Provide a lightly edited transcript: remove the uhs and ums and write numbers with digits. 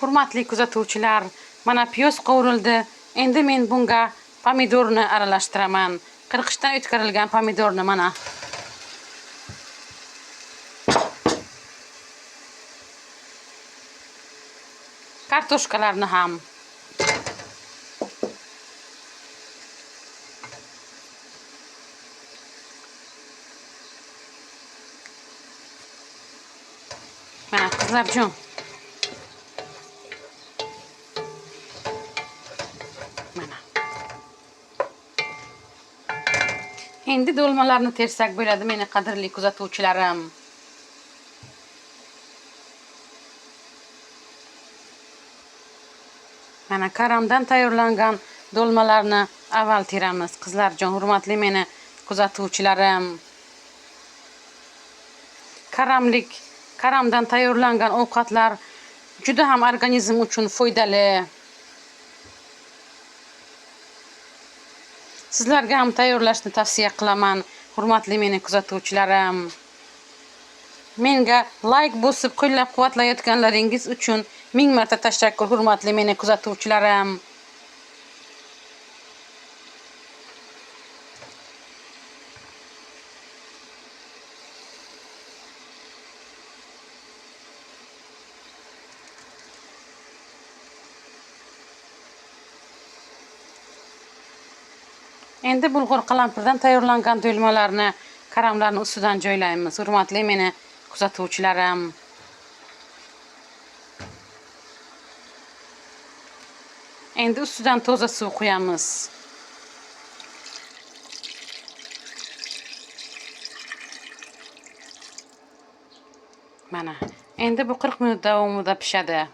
Hurmatli kuzatuvchilar, mana piyoz qovurildi. Endi men bunga pomidorni aralashtiraman. Qirqichdan o'tkazilgan pomidorni mana. Kartoshkalarni ham. Mana qizlarjon. Mana. Endi do'lmalarni tersak bo'ladi, meni qadrli kuzatuvchilarim. Mana karamdan tayyorlangan do'lmalarni avval teramiz, qizlarjon, hurmatli meni kuzatuvchilarim. Karamdan tayyorlangan ovqatlar juda ham organizm uchun foydali. Sizlarga ham tayyorlashni tavsiya qilaman, hurmatli meni kuzatuvchilarim. Menga like bosib qo'llab-quvvatlayotganlaringiz uchun ming marta tashakkur, hurmatli meni kuzatuvchilarim. Endi bulg'ur qalampirdan tayyorlangan do'lmalarni karamlarni ustidan joylaymiz, hurmatli meni kuzatuvchilarim. Endi ustidan toza suv quyamiz. Mana endi bu 40 minut davomida pishadi.